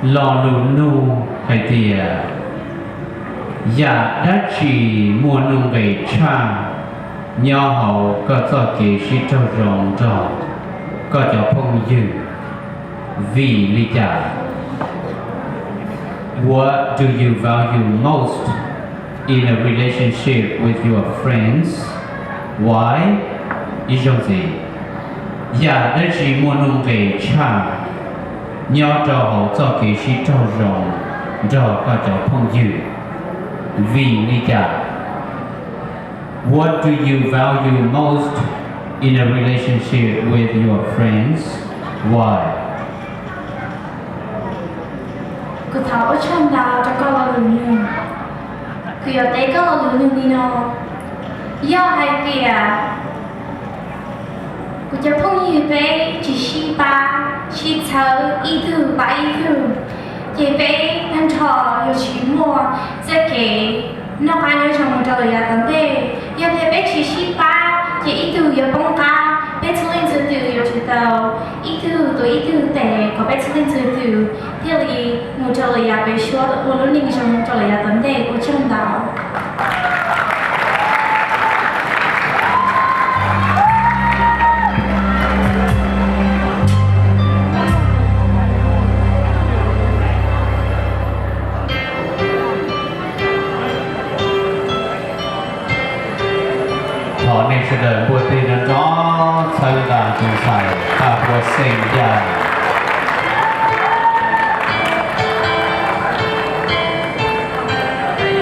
Lo lus nug hais tias, yam dab tsi muaj nuj nqis tshaj nyob hauv koj txoj kev sib raug zoo nrog koj cov phooj ywg? Vim li cas? What do you value most in a relationship with your friends? Why? Ib zaug ntxiv, yam dab tsi muaj nuj nqis tshaj nyob rau hauv txoj kev sib raug zoo nrog koj cov phooj ywg? Vim li cas? What do you value most in a relationship with your friends? Why? Kuv thov ua tsaug ntau rau koj lo lus nug. Kuv yuav teb koj lo lus nug li no: yog hais tias kuv cov phooj ywg peb tsis sib pab sib txhawb, ib tug pab ib tug, ces peb tag nrho yuav tsis muaj txoj kev noj qab nyob zoo mus rau lawm yav tom ntej. Yog tias peb tsis sib pab ces ib tug yuav poob qab, peb txhua leej txhua tus yuav tsum tau ib tug tuav ib tug tes kom peb txhua leej txhua tus thiaj li mus rau lawm yav pem suab ua lub neej zoo mus rau lawm yav tom ntej. Ua tsaug ntau. Thov nej sawv daws npuaj teg nrov nrov txhawb nqa tus ntxhais Paj Huab Xeeb Yaj.